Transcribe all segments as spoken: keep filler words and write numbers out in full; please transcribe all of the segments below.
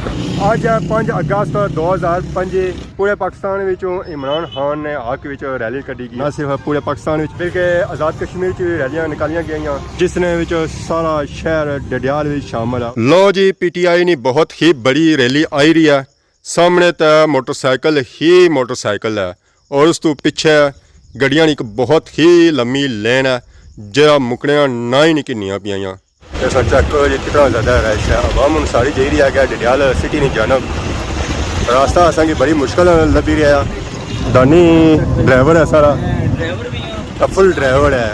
اج ہے پنج اگست دو ہزار پنجی۔ پورے پاکستان وچوں عمران خان نے حق وچ ریلی کڈی گئی۔ نہ صرف پورے پاکستان وچ بلکہ آزاد کشمیر چ وی ریلیاں نکالیاں گئیاں، جس نے وچ سارا شہر ڈڈیال وچ شامل ہے۔ لو جی، پی ٹی آئی نی بہت ہی بڑی ریلی آئی رہی ہے۔ سامنے تے موٹر سائیکل ہی موٹر سائیکل ہے، اور اس تو پچھے گڈیاں نی ایک بہت ہی لمبی لین ہے، جہڑا مکنے نا نہ ہی نہیں گھنیاں پیاں۔ ایسا چیک کرو جی، کتنا زیادہ رش ہے۔ عوام ہن ساری جائی رہی ہے کہ ڈڈیال سٹی نی جانب۔ راستہ اساں کی بڑی مشکل لبھی رہیا۔ دانی ڈرائیور ہے سارا، ٹفل ڈرائیور ہے۔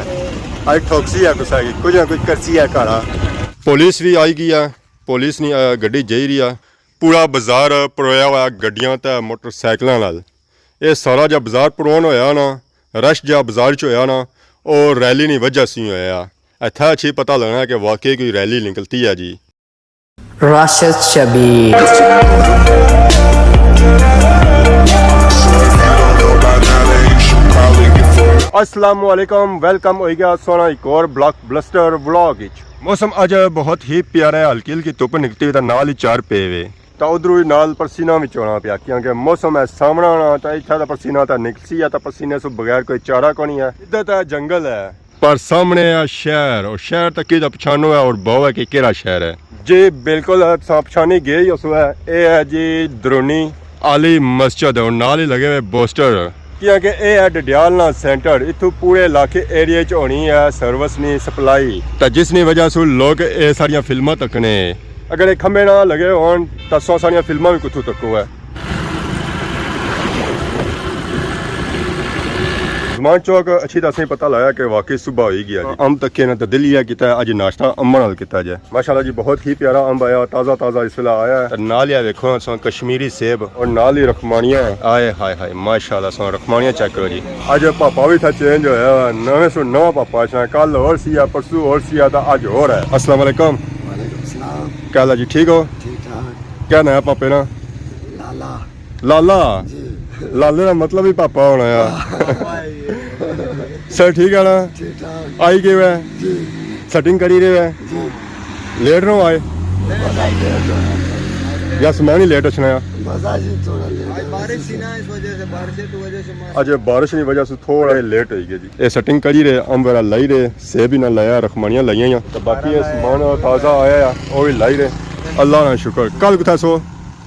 اج ٹھوکسی ہے کسا کی، کچھ نہ کچھ کرسی ہے گھارا۔ پولیس وی آئی گئی ہے، پولیس نی، آ، گڈی جائی رہی ہے۔ پورا بازار پرویا ہوا گڈیاں تے موٹر سائیکلاں نال۔ اے سارا جا بازار پرون ہویا نا، رش جا بازار چ ہویا نا، او ریلی نی وجہ سی ہویا۔ اتھا اچھی پتہ لگنا کہ واقعی کوئی ریلی نکلتی ہے جی۔ راشد شبیر۔ السلام علیکم، ویلکم ہوئی گیا سونا ایک اور بلاک بلسٹر ولاگ اچ۔ موسم اج بہت ہی پیارا ہے، ہلکی ہلکی دھپ نکلتی ہوئی تے نال ہی چار پے وے۔ تے ادھروں ہی نال پسینہ وی چونا پیا، کیونکہ موسم ہے ساونا نا، تے اتھا تے پسینہ تے نکلسی ہے، تے پسینے سوں بغیر کوئی چارہ کونی ہے۔ ادھر تے جنگل ہے۔ پر سامنے ہے شہر، اور شہر تے کی تے پچھانو ہے اور بہو ہے کہ کیڑا شہر ہے۔ جی بالکل، تساں پچھانی گئے ہی اس وے، اے ہے جی درونی۔ عالی مسجد اور نال ہی لگے ہوئے بوسٹر۔ کیونکہ اے ہے ڈڈیال نا سینٹر، اتھوں پورے علاقے ایریے چ ہونی ہے سروس نی سپلائی۔ تے جس نی وجہ سوں لوگ اے ساریاں فلماں تکنے۔ اگر اے کھمبے نہ لگے ہون تاں سو ساریاں فلماں وی کتھوں تکو ہے۔ زمان چوک اچھی تے اسیں پتہ لایا کہ واقعی صبح ہوئی گیا جی۔ امب تکے نا تے دل یہ کیتا ہے اج ناشتہ امباں نال کیتا جائے۔ ماشاءاللہ جی، بہت ہی پیارا امب آیا، تازہ تازہ اس ویلے آیا ہے۔ تے نال ہی ویکھو سو کشمیری سیب اور نال ہی رخمانیاں۔ آئے ہائے ہائے، ماشاءاللہ سو رخمانیاں چیک کرو جی۔ اج پاپا وی تھا چینج ہویا، نویں سو نواں پاپا اچھنا، کل ہور سی آ، پرسوں ہور سی آ، تے اج ہور ہے۔ السلام علیکم۔ وعلیکم السلام۔ کیا حال ہے جی، ٹھیک ہو؟ ٹھیک ٹھاک۔ کیا ناں ہے پاپے نا؟ لالا۔ لالا؟ جی۔ لالے دا مطلب ہی پاپا ہونا ہے۔ ہاں۔ سر ٹھیک ہے نا؟ ٹھیک ٹھاک۔ آئی گئے ہوئے؟ جی۔ سیٹنگ کری رہے ہوئے؟ جی۔ لیٹ نہ آئے؟ یا سمان ہی لیٹ اچھنا ہے؟ بس آج تھوڑا لیٹ ہے۔ بارش تھی نا، اس وجہ سے، بارش کی وجہ سے۔ اج بارش نی وجہ سے تھوڑا لیٹ ہوئی گیا جی۔ اے سیٹنگ کری رہے، امب وغیرہ لائی رہے، سیب ہی نہ لایا، رخمانیاں لائیاں یا۔ تے باقی اے سامان تازہ آیا ہے، او وی لائی رہے۔ اللہ نا شکر۔ کل کتھا سو؟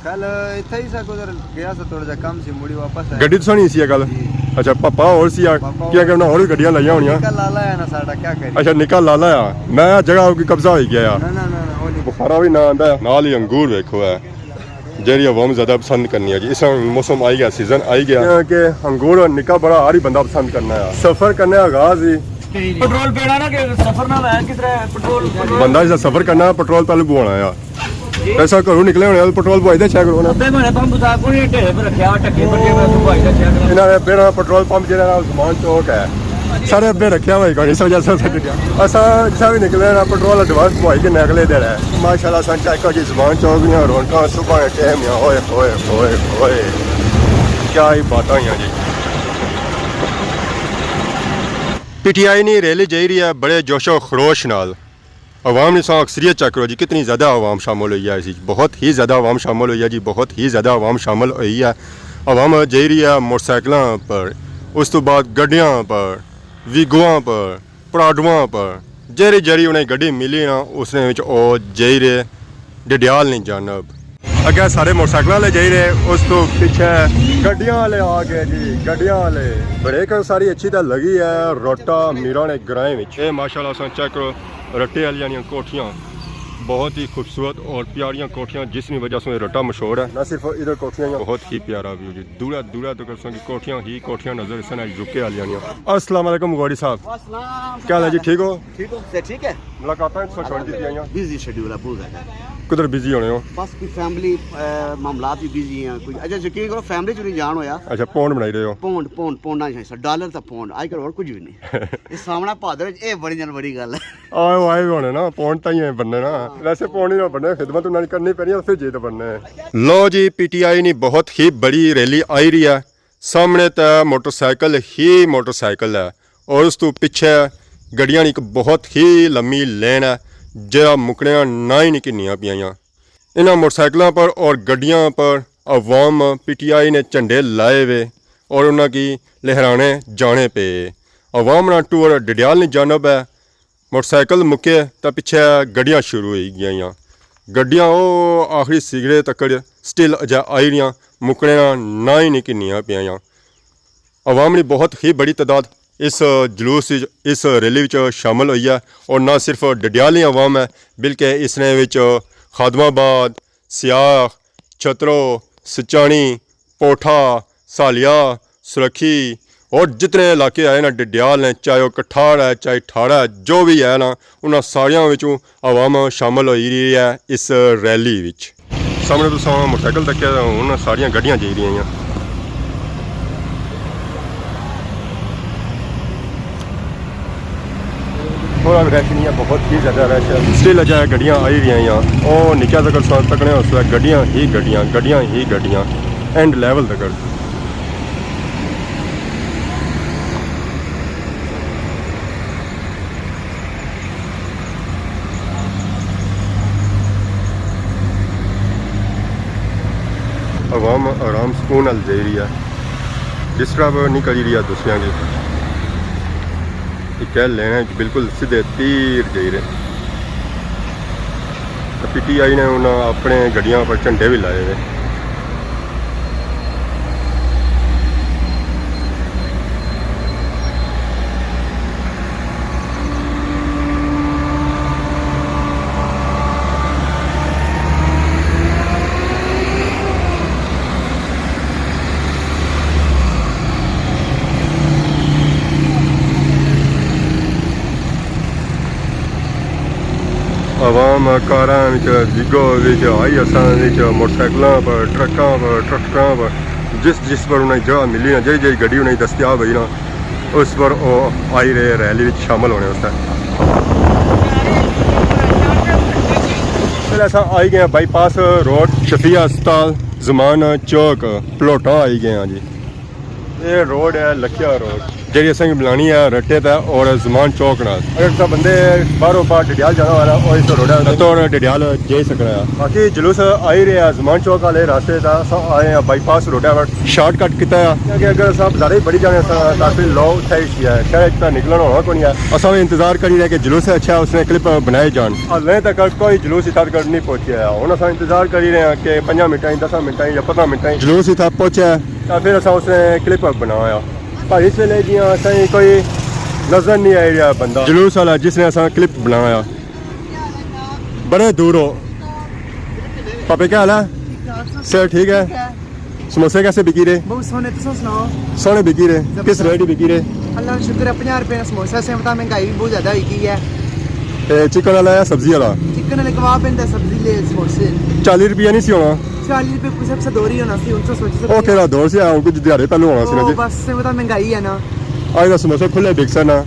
کل اتھا ہی سا، ادھر گیا سا، تھوڑا جا کم سی، مڑی واپس آیا۔ گڈی تساں نی سی کل؟ جی۔ اچھا، پاپا ہور سی آ، پاپا کیا ہور کرنا، ہور وی گڈیاں لائیاں ہونیاں۔ نکا لالا ہے نا ساڈا، کیا کری؟ اچھا، نکا لالا آ۔ میں جگہ کی قبضہ ہوئی گیا آ۔ نہ، نہ، نہ، نہ، او نہیں۔ بخارا وی نہ آندا ہے۔ نال ہی انگور ویکھو ہے۔ جیڑی عوام زیادہ پسند کرنی ہے جی، اس موسم آئی گیا، سیزن آئی گیا۔ کیونکہ انگور نکا بڑا ہر ہی بندہ پسند کرنا ہے۔ سفر کرنے آغاز ہی۔ پٹرول پینا نا کہ سفر نہ ہوئے، کس طرح پٹرول، پٹرول بندہ جس سفر کرنا، پٹرول پہلے پوانا ہے۔ جی۔ پیسہ گھروں نکلے ہونے، پٹرول پوائی دے چیک کرو نا۔ ابے میں نے پمپ تھا کوئی ڈھیرے پر رکھیا، ٹکے پر کے میں پوائی دا چیک کرو۔ انہاں نے پہلا پٹرول پمپ جیڑا نا عثمان چوک ہے۔ سارے ابے رکھیا ہوا ہی کوئی، اس وجہ سے اساں ڈٹیا۔ اساں جسا وی نکلے نا، پٹرول ایڈوانس پوائی کے نکلے دے رہے۔ ماشاءاللہ، اساں چیک کرو جی، زمان چوک دیاں رونقاں صبح نے ٹائم یا، اوئے ہوئے ہوئے ہوئے، کیا ہی باتاں ہوئیاں جی۔ پی ٹی آئی نی ریلی جائی رہی ہے بڑے جوش و خروش نال۔ عوام نے ساں اکثریت چیک کرو جی، کتنی زیادہ عوام شامل ہوئی ہے اس وچ۔ بہت ہی زیادہ عوام شامل ہوئی ہے جی، بہت ہی زیادہ عوام شامل ہوئی ہے۔ عوام جائی رہی ہے موٹر سائیکلاں پر، اس تو بعد گڈیاں پر، ویگواں پر، پراڈواں پر، جیڑی جیڑی انہیں گڈی ملی نا، اس نے وچ او جائی رہے ڈڈیال نی جانب۔ اگے سارے موٹر سائیکلاں والے جائی رہے، اس تو پیچھے گڈیاں والے آ گئے جی، گڈیاں والے۔ بریک ساری اچھی تے لگی ہے روٹا میراں نے گرائیں وچ۔ اے ماشاءاللہ ساں چیک کرو، رٹے والیاں نیاں کوٹھیاں، بہت ہی خوبصورت اور پیاریاں کوٹھیاں، جس نی وجہ سے یہ رٹا مشہور ہے۔ نہ صرف ادھر کوٹھیاں ہی، بہت ہی پیارا ویو جی، دورا دورا تک اساں کی کوٹھیاں ہی کوٹھیاں نظر اساں یو کے والیاں نیاں۔ السلام علیکم غوری صاحب۔ السلام۔ کیا حال ہے جی، ٹھیک ہو؟ ٹھیک ہو؟ سے ٹھیک ہے؟ ملاقاتاں چھوڑ دتی آئیاں۔ بزی شیڈیول ہے، بہت زیادہ۔ کدھر بزی ہونے ہو؟ بس کوئی فیملی، اے، معاملات بھی بزی ہیں کوئی۔ اچھا، یقین کرو، فیملی چ نہیں جان ہویا۔ اچھا، پونڈ بنائی رہے ہو؟ پونڈ، پونڈ، پونڈاں چ ڈالر تاں پونڈ، اج کل اور کچھ بھی نہیں۔ اس سامنا بہادر اے بڑی جان بڑی گل ہے۔ آئے، آئے ہونے نا، پونڈ تاں ہی بننے نا۔ ہاں۔ ویسے پونڈ ہی نہ بننے، خدمت انہاں نے کرنی پینی ہے، پھر جے تو بننے۔ لو جی، پی ٹی آئی نی بہت ہی بڑی ریلی آئی رہی ہے۔ سامنے تے موٹر سائیکل ہی موٹر سائیکل ہے، اور اس تو پیچھے گڈیاں نی ایک بہت ہی لمبی لین ہے، جہڑا مکنے نا نہ ہی نہیں گھنیاں پیاں۔ انہاں موٹرسائیکلاں پر اور گڈیاں پر عوام پی ٹی آئی نے جھنڈے لائے ہوئے اور انہاں کی لہرانے جانے پے۔ عوام نا ٹور ڈڈیال نی جانب ہے۔ موٹرسائیکل مکے تاں پچھے گڈیاں شروع ہوئی گئیاں۔ گڈیاں او آخری سگڑے تکڑ سٹل اجے آئی رہیاں، مکنے نا ناں ہی نہیں گھنیاں پیاں۔ عوام نی بہت ہی بڑی تعداد اس جلوس وچ، اس ریلی وچ شامل ہوئی ہے، اور نہ صرف ڈڈیال نی عوام ہے، بلکہ اس نے وچ خادم آباد، سیاخ، چھترو، سچانی، پوٹھا، سالیا، سرکھی اور جتنے علاقے آئے نا ڈڈیال نے، چاہے وہ کٹھاڑ ہے، چاہے ٹھاڑا ہے، جو بھی ہے نا، انہاں ساریاں وچوں عوام شامل ہوئی رہی ہے اس ریلی وچ۔ سامنے تساں موٹرسائیکل تکیا، ہن ساریاں گڈیاں جائی رہیاں۔ تھوڑا بھی رش نہیں ہے، بہت ہی زیادہ رش ہے۔ سٹل اجے گڈیاں آئی رہیاں ہیں۔ او نیچے تک سو تکنے ہو سو، گڈیاں ہی گڈیاں، گڈیاں ہی گڈیاں، اینڈ لیول تک۔ عوام آرام سکون نال جائی رہی ہے، ڈسٹرب نہیں کری رہی ہے دوسریاں کی۔ ایک کہہ لینا کہ بالکل سیدھے تیر جائی رہے۔ پی ٹی آئی نے انہاں اپنے گڈیاں پر جھنڈے بھی لائے ہوئے۔ عوام کاراں وچ، زیگو وچ، ہائی اساں وچ، موٹرسائیکلاں پر، ٹرکاں پر، ٹریکٹراں پر، جس جس پر انہیں جگہ ملی نا، جہی جہی گڈی انہیں دستیاب ہوئی نا، اس پر وہ آئی رہے ریلی وچ شامل ہونے واسطے۔ پہلے اساں آئی گئے ہیں بائی پاس روڈ، شفیع ہسپتال، زمان چوک، پلوٹاں آئی گئے ہیں جی۔ یہ روڈ ہے لکھیا روڈ، جیڑی اساں کی ملانی ہے رٹے تے اور زمان چوک نال۔ اگر تساں بندے باہروں پار ڈڈیال جانا والا، او اس روڈ ہے۔ اتھوں ڈڈیال جائی سکنا ہے۔ باقی جلوس آئی رہے ہیں زمان چوک والے راستے تے، اساں آئے ہیں بائی پاس روڈ ہے، شارٹ کٹ کیتا ہے۔ کیونکہ اگر اساں بازارے بڑی جانے ساں تاں پھر لو اتھے ہی سی ہے، شہر اچ تاں نکلنا ہونا کونی ہے۔ اساں بھی انتظار کری رہے کہ جلوس اچھا اس نے کلپ بنائے جان۔ ہلے تک کوئی جلوس اتھا تک نہیں پہنچیا ہے۔ ہن اساں انتظار کری رہے ہیں کہ پنجاں منٹاں، دساں منٹاں یا پندرہ منٹاں جلوس اتھا پہنچے۔ تاں پھر اساں اس نے کلپ بنایا۔ پر اس ویلے جیاں اساں کی کوئی نظر نہیں آئی رہیا بندہ۔ جلوس والا جس نے اساں کلپ بنایا۔ بڑے دور ہو۔ پاپے کیا حال ہے؟ صحت ٹھیک ہے؟ سموسے کیسے بکی رہے؟ بہت سوہنے، تساں سناؤ؟ سوہنے بکی رہے۔ کس زبردست۔ ریٹ بکی رہے؟ اللہ کا شکر ہے، پنجاہ روپے نا سموسہ سے، پتہ مہنگائی بھی بہت زیادہ ہوئی گئی ہے۔ اے چکن والا یا سبزی والا؟ چکن والے کباب ہن تے سبزی لے سموسے۔ چالی روپیہ نہیں سی ہونا؟ چالی روپے کچھ اکثر دور ہی ہونا سی، ہن سو سوچی سکتے او ہو۔ کہڑا دور سی، ہن کچھ دیہاڑے پہلو ہونا سی نا او جی۔ بس، سے پتہ مہنگائی ہے نا۔ اج دا سموسے کھلے بکسن نا،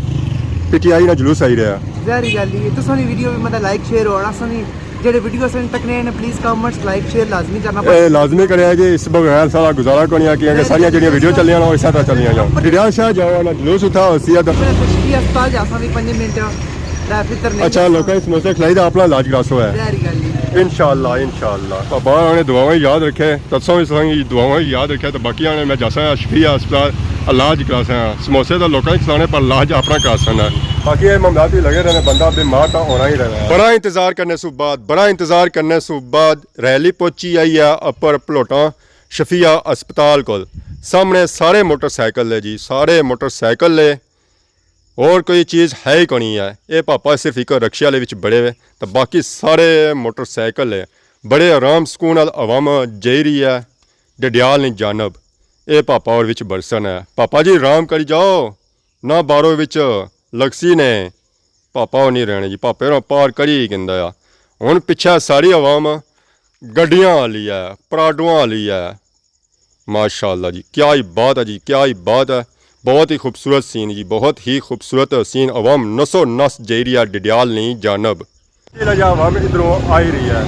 پی ٹی آئی نا جلوس آئی رہیا۔ ظاہری گل ہی ہے، تساں نی ویڈیو بھی مطلب لائک شیئر ہو، اور اساں نی جیڑے ویڈیو اساں تکنے نے، پلیز کمنٹس، لائک، شیئر لازمی کرنا۔ اے لازمی کریا جی، اس بغیر سارا گزارا کونی ہے، کیونکہ ساریاں جیڑیاں ویڈیو چلیاں نا، او اس طرح چلیاں جان۔ ڈڈیال شہر جاؤ نا، جلوس اتھا ہوسی ہے۔ شفیع ہسپتال جاساں بھی پنج منٹ، تے پھر ترنے اچھا، جاساں۔ لوکاں کی سموسے کھلائی تے اپنا علاج کراسو ہے۔ ظاہری گل ہی۔ انشاءاللہ، انشاءاللہ۔ بابا نے دعاواں یاد رکھے، تساں بھی ساں کی دعاواں یاد رکھے، تے باقی آنے میں جاساں شفیع ہسپتال علاج کراساں۔ سموسے تے لوکاں کی کھلانے پر علاج اپنا کراساں۔ باقی یہ معاملات بھی لگے رہنے، بندہ بیمار تاں ہونا ہی رہنا ہے۔ بڑا انتظار کرنے سو بعد، بڑا انتظار کرنے سو بعد ریلی پہنچی آئی ہے اپر پلوٹاں شفیع ہسپتال کول۔ سامنے سارے موٹر سائیکل ہے جی، سارے موٹر سائیکل ہے، اور کوئی چیز ہے ہی کونی ہے۔ اے پاپا صرف ایک رکشے والے وچ بڑے ہوئے، تے باقی سارے موٹر سائیکل ہے۔ بڑے آرام سکون نال عوام جائی رہی ہے ڈڈیال نی جانب۔ اے پاپا اور وچ برسن ہے۔ پاپا جی آرام کری جاؤ، نہ بارو وچ لگسی نے۔ پاپا ہور نہیں رہنے جی، پاپے ہوراں پار کری ہی گھندا آ۔ ہن پچھے ساری عوام گڈیاں آلی ہے، پراڈواں آلی ہے۔ ماشاءاللہ جی، کیا ہی بات ہے جی، کیا ہی بات ہے۔ بہت ہی خوبصورت سین جی، بہت ہی خوبصورت سین۔ عوام نسو نس جائی رہی ہے ڈڈیال نی جانب۔ یہ جا عوام ادھروں آئی رہی ہے۔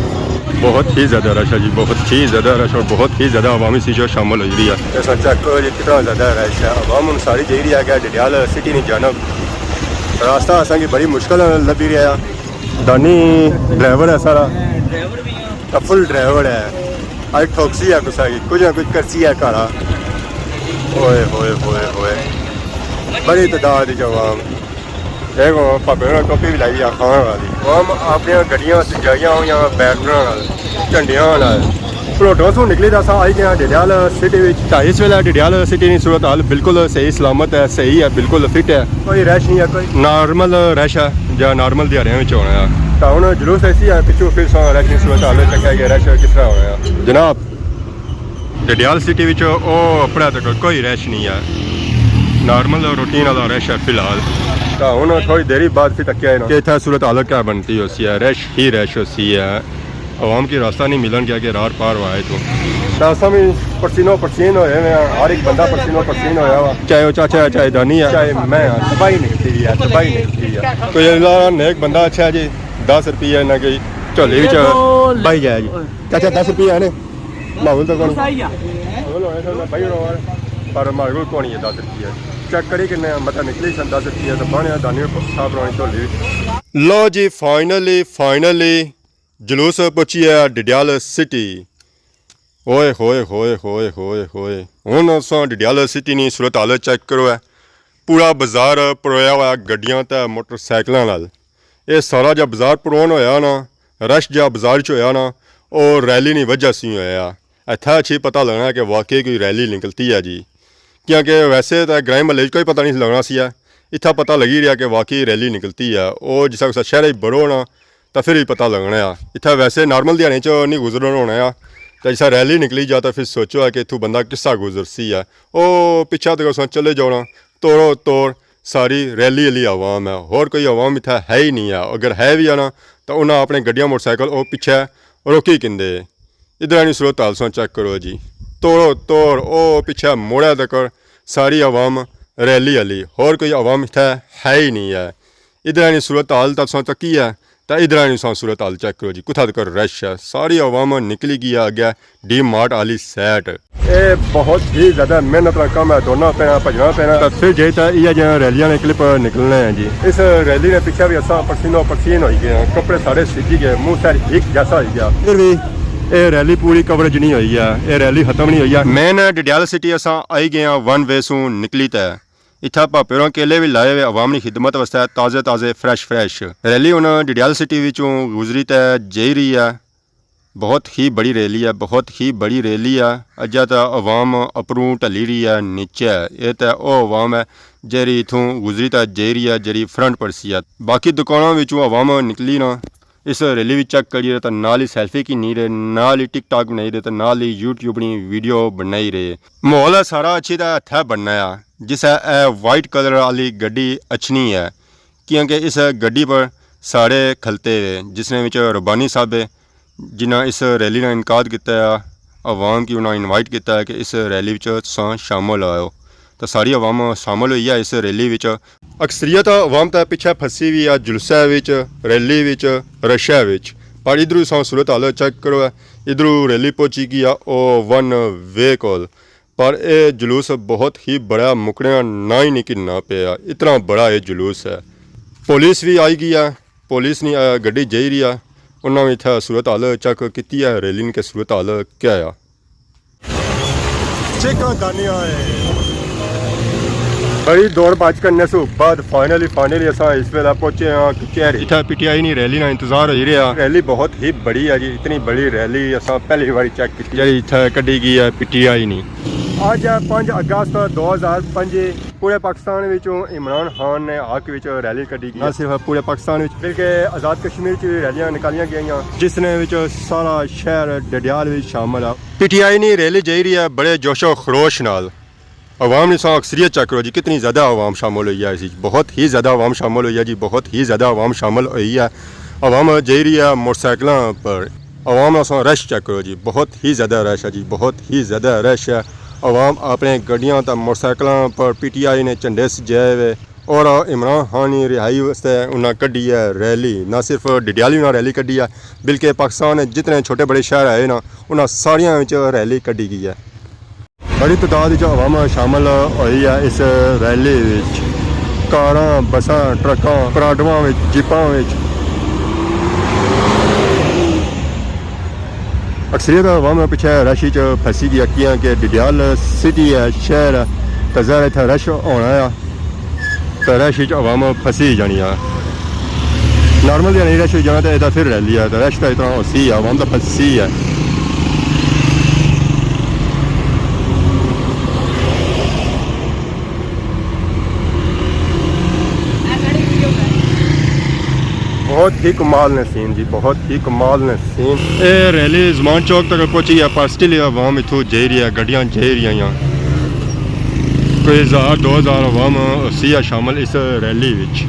بہت ہی زیادہ رش ہے جی، بہت ہی زیادہ رش اور بہت ہی زیادہ عوامی سیشن شامل ہوئی رہی ہے۔ ایسا چیک کرو جی، کتنا زیادہ رش ہے۔ عوام ہن ساری جائی رہی ہے کہ ڈڈیال سٹی نی جانب۔ راستہ اساں کی بڑی مشکل لبھی رہیا ہے۔ دانی ڈرائیور ہے سارا۔ ڈرائیور بھی ہاں۔ فل ڈرائیور ہے، اج ٹھوکسی ہے کسا کی، کچھ نہ کچھ کرسی ہے گھر۔ ہوئے ہوئے ہوئے ہوئے، بڑی تعداد وچ عوام۔ دیکھو، پاپے نے ٹوپی بھی لائی ہے خان والی۔ عوام اپنی گڈیاں سجائیاں ہوئیاں، بینروں نال، جھنڈیاں نال۔ پلوٹوں سوں نکلی تے اساں آئی گئے ہاں ڈڈیال سٹی وچ۔ تے اس ویلے ڈڈیال سٹی نی صورت حال بالکل صحیح سلامت ہے، صحیح ہے، بالکل فٹ ہے۔ کوئی رش نہیں ہے، کوئی نارمل رش ہے، جیہڑا نارمل دیہاڑیاں وچ ہونا ہے۔ تے ہن جلوس ایسی ہے، پچھوں پھر اساں رش نی صورت حال چیک کرائی کہ رش کس طرح ہونا ہے۔ جناب، ڈڈیال سٹی وچ او اپنا تک کوئی رش نہیں ہے، نارمل روٹین والا رش ہے فی الحال۔ تے ہن تھوڑی دیری بعد پھر تکیا ہے نا کہ اتھا صورت حال کیا بنتی ہوسی ہے، رش ہی رش ہوسی ہے۔ عوام کی راستہ نہیں ملن گیا کہ رار پار ہوئے تو۔ تے اساں بھی پسینو پسین ہوئے ہوئے ہیں، ہر ایک بندہ پسینو پسین ہویا ہوا، چاہے وہ چاچا ہے، چاہے دانی ہے، چاہے میں ہاں، تباہی نکلتی ہے، تباہی نکلتی ہے۔ کوئی اللہ نیک بندہ اچھا ہے جی، دس روپیے نہ کوئی جھولی وچ بائی جائے جی۔ چاچا، دس روپیے ہے نا؟ ماحول تو کون؟ ماحول ہونے سے بھائی روان، پر ماحول کون ہے دس روپیے؟ چیک کری کنے مطلب نکلی سن دس روپیے تو بانے دانی صاحب روانی جھولی وچ۔ لو جی، فائنلی، فائنلی جلوس پہنچی ہے ڈڈیال سٹی۔ اوئے ہوئے ہوئے ہوئے ہوئے ہوئے۔ ہن اساں ڈڈیال سٹی نی صورت حال چیک کرو ہے۔ پورا بازار پرویا ہوا گڈیاں تے موٹر سائیکلاں نال۔ اے سارا جا بازار پرون ہویا نا، رش جا بازار چ ہویا نا، او ریلی نی وجہ سی ہویا۔ اتھا اچھی پتہ لگنا کہ واقعی کوئی ریلی نکلتی ہے جی۔ کیونکہ ویسے تے گرائیں محلے وچ کوئی پتہ نہیں لگنا سی ہے۔ اتھا پتہ لگی رہیا کہ واقعی ریلی نکلتی ہے۔ او جسا کسا شہرے وچ بڑو نا، تاں فر وی پتہ لگنا ہے۔ اتھا ویسے نارمل دیہاڑیاں چ نہیں گزرنا ہونا ہے۔ تے جسا ریلی نکلی جا تاں فر سوچو ہے کہ اتھوں بندہ کسا گزرسی ہے۔ او پچھا تک اساں چلے جاؤ نا، توڑو توڑ ساری ریلی آلی عوام ہے، ہور کوئی عوام اتھا ہے ہی نہیں ہے۔ اگر ہے وی ہے نا، تاں انہاں اپنے گڈیاں موٹر سائیکل او پچھے روکی کندے۔ ادھر آنی صورت حال ساں چیک کرو جی، توڑو توڑ او پچھے موڑے تک ساری عوام ریلی آلی، ہور کوئی عوام اتھا ہے ہی نہیں ہے۔ ادھر آنی صورت حال تاں ساں تکی ہے، تے ادھر آنی ساں صورت حال چیک کرو جی، کتھا تک رش ہے، ساری عوام نکلی گئی ہے اگے ڈی مارٹ آلی سائیڈ۔ اے بہت ہی زیادہ محنت والا کم ہے، دوڑنا پینا، بھجنا پینا۔ تے فر جے تے ایہہ جیہاں ریلیاں نے کلپ نکلنے ہیں جی۔ اس ریلی نے پچھے وی اساں پسینو پسین ہوئی گئے ہیں، کپڑے سارے سجی گئے، منہ سر ہک جیسا ہوئی گیا۔ فر وی اے ریلی پوری کوریج نہیں ہوئی ہے، اے ریلی ختم نہیں ہوئی ہے۔ مین ڈڈیال سٹی اساں آئی گئے ہیں ون وے سوں نکلی تے۔ اتھا بھاپے ہوراں کیلے وی لائے ہوئے عوام نی خدمت واسطے تازے تازے فریش فریش۔ ریلی ہن ڈڈیال سٹی وچوں گزری تے جائی رہی ہے۔ بہت ہی بڑی ریلی ہے، بہت ہی بڑی ریلی ہے۔ اجا تے عوام اپروں ڈھلی رہی ہے نیچے۔ اے تے او عوام ہے جیہڑی اتھوں گزری تے جائی رہی ہے، جیہڑی فرنٹ پڑسی ہے۔ باقی دکاناں وچوں عوام نکلی نا اس ریلی وچ چیک کری رہے تے نال ہی سیلفی گھنی رہے، نال ہی ٹک ٹاک بنائی رہے تے نال ہی یوٹیوب نی ویڈیو بنائی رہے۔ ماحول ہے سارا اچھی تے ہتھے بننا ہے، جس ہے اے وائٹ کلر آلی گڈی اچھنی ہے، کیونکہ اس گڈی پر سارے کھلتے ہوئے، جس نے وچ ربانی صاحب ہے، جنہاں اس ریلی نا انعقاد کیتا ہے، عوام کی انہاں انوائٹ کیتا ہے کہ اس ریلی وچ تساں شامل ہوئے ہو۔ تے ساری عوام شامل ہوئی ہے اس ریلی وچ۔ اکثریت عوام تے پچھے پھسی ہوئی ہے جلسے وچ، ریلی وچ، رشے وچ۔ پر ادھروں ساں صورت حال چیک کرو ہے، ادھروں ریلی پہنچی گئی ہے او ون وے کول۔ پر اے جلوس بہت ہی بڑا، مکنے نا ناں ہی نہیں گھننا پیا، اتنا بڑا اے جلوس ہے۔ پولیس وی آئی گئی ہے، پولیس نی، آ، گڈی جائی رہی ہے، انہاں وی اتھا صورت حال چیک کیتی ہے، ریلی نی کہ صورت حال کیا ہے۔ چیکاں کرنی آئے۔ بڑی دوڑ بھج کرنے سو بعد فائنلی، فائنلی اساں اس ویلے پہنچے ہاں کچہری۔ اتھا پی ٹی آئی نی ریلی نا انتظار ہوئی رہیا۔ ریلی بہت ہی بڑی ہے جی، اتنی بڑی ریلی اساں پہلی واری چیک کیتی۔ جیڑی اتھا کڈی گئی ہے پی ٹی آئی نی۔ اج ہے پنج اگست دو ہزار پنجی، پورے پاکستان وچوں عمران خان نے حق وچ ریلی کڈی گئی۔ نہ صرف پورے پاکستان وچ بلکہ آزاد کشمیر چ وی ریلیاں نکالیاں گئیاں، جس نے وچ سارا شہر ڈڈیال وچ شامل ہے۔ پی ٹی آئی نی ریلی جائی رہی ہے بڑے جوش و خروش نال۔ عوام نے ساں اکثریت چیک کرو جی، کتنی زیادہ عوام شامل ہوئی ہے اس وچ، بہت ہی زیادہ عوام شامل ہوئی ہے جی، بہت ہی زیادہ عوام شامل ہوئی ہے۔ عوام جائی رہی ہے موٹر سائیکلاں پر، عوام نا ساں رش چیک کرو جی، بہت ہی زیادہ رش ہے جی، بہت ہی زیادہ رش ہے۔ عوام اپنے گڈیاں تے موٹر سائیکلاں پر پی ٹی آئی نے جھنڈے سجائے ہوئے اور عمران خان نی رہائی واسطے انہاں کڈی ہے ریلی۔ نہ صرف ڈڈیالی انہاں ریلی کڈی ہے بلکہ پاکستان نے جتنے چھوٹے بڑے شہر آئے نا، انہاں ساریاں وچ ریلی کڈی گئی ہے۔ بڑی تعداد وچ عوام شامل ہوئی ہے اس ریلی وچ۔ کاراں، بساں، ٹرکاں، پراڈواں وچ، جیپاں وچ۔ اکثریت عوام پچھے رش وچ پھنسی گیا، کیاں کہ ڈڈیال سٹی ہے، شہر ہے، تے ظاہر ہے اتھا رش ہونا ہے، تے رش وچ عوام پھنسی جانی ہے۔ نارمل جہاں نہیں رش ہوئی جانا، تے اتھا پھر ریلی ہے، تے رش تے اتنا ہوسی ہے، عوام تے پھنسی ہے۔ بہت ہی کمال نے سین جی، بہت ہی کمال نے سین۔ اے ریلی زمان چوک تک پہنچی ہے، پر سٹل عوام اتھوں جائی رہی ہے، گڈیاں جائی رہی ہیں۔ کوئی ہزار دو ہزار عوام ہوسی ہے شامل اس ریلی وچ۔